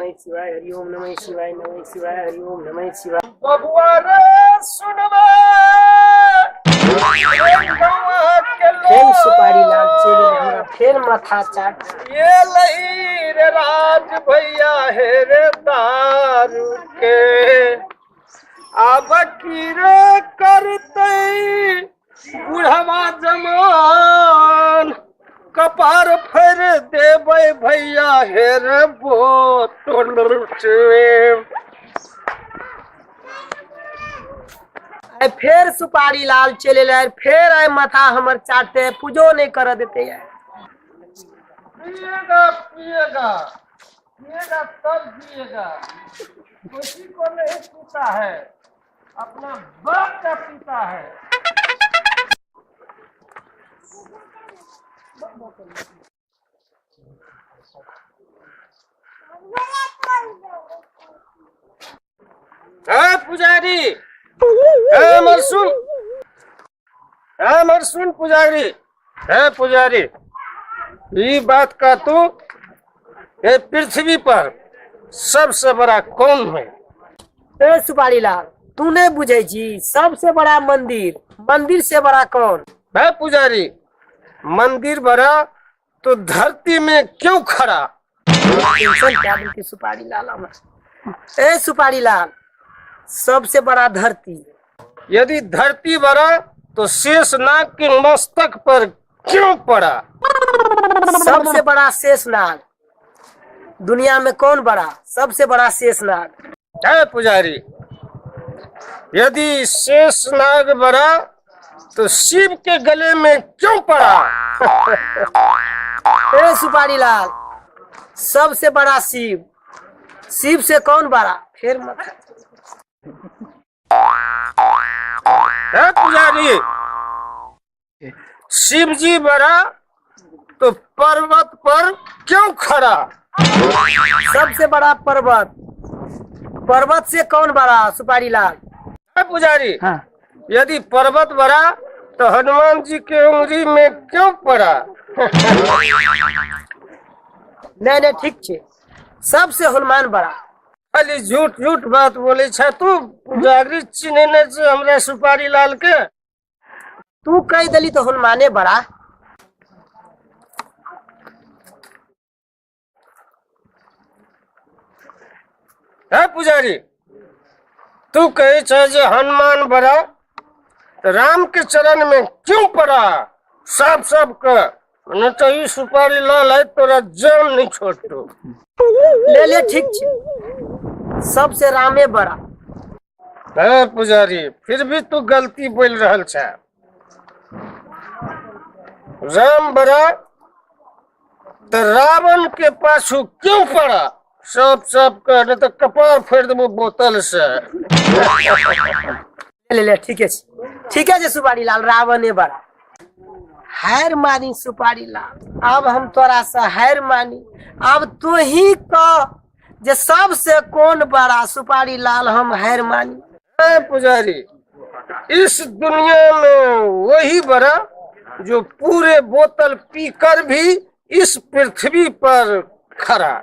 नमः शिवाय, हरि ओम नमः शिवाय, नमः शिवाय, हरि ओम नमः शिवाय। बबुआ रे सुनबे फेर सुपारी लाल चलि गेल हमरा, फेर माथा चाट। ये लई रे राज भैया हे रे दारू के आब की रे करतै बुढ़वा जमान, कपार फेर देबै भैया हे रे बोतल से। आइ फेर सुपारी लाल चलि एलै, फेर आइ माथा हमर चाटते, पूजो नहि करऽ देतै आइ। पिएगा पिएगा पिएगा तब जिएगा, किसी को नहीं पीता है, अपना बाप का पीता है। हे पुजारी, हे मर सुन, हे मर सुन पुजारी, हे पुजारी, ई बात का तू ये पृथ्वी पर सबसे बड़ा कौन है? ए सुपारी लाल, तू नहीं बुझे छी, सबसे बड़ा मंदिर, मंदिर से बड़ा कौन? है पुजारी, मंदिर बड़ा तो धरती में क्यों खड़ा? टेंशन क्या देलकै सुपारी लाल हमरा। ए सुपारी लाल, सबसे बड़ा धरती। यदि धरती बड़ा तो शेषनाग के मस्तक पर क्यों पड़ा? सबसे बड़ा शेषनाग, दुनिया में कौन बड़ा? सबसे बड़ा शेषनाग। है पुजारी, यदि शेषनाग बड़ा तो शिव के गले में क्यों पड़ा? ए सुपारी लाल, सबसे बड़ा शिव, शिव से कौन बड़ा? फिर मत। है पुजारी, शिव जी बड़ा तो पर्वत पर क्यों खड़ा? सबसे बड़ा पर्वत, पर्वत से कौन बड़ा सुपारी लाल? है पुजारी, हाँ। यदि पर्वत बड़ा तो हनुमान जी के उंगली में क्यों पड़ा? नहीं नहीं, ठीक छे, सबसे हनुमान बड़ा। खाली झूठ झूठ बात बोले छे तू, पुजारी चिन्हने छे हमरा सुपारी लाल के। तू कह दली तो हनुमाने बड़ा। है पुजारी, तू कहे छे जे हनुमान बड़ा तो राम के चरण में क्यों पड़ा? साफ साफ कर, नहीं तो ई सुपारी लाल है तोरा जान नहीं छोड़तो। ले ले, ठीक छे, सबसे रामे बड़ा। है पुजारी, फिर भी तू गलती बोल रहल छे। राम बड़ा तो रावण के पाछू क्यों पड़ा? सब सब कह, नहीं तो कपार फोड़ देबो बोतल से। ले ले, ठीक है, ठीक है जे सुपारी लाल, रावणे बड़ा। हार मानी सुपारी लाल, अब हम तोरा से हार मानी, अब तू ही कह जे सबसे कौन बड़ा सुपारी लाल, हम हार मानी। ए पुजारी, इस दुनिया में वही बड़ा जो पूरे बोतल पीकर भी इस पृथ्वी पर खड़ा।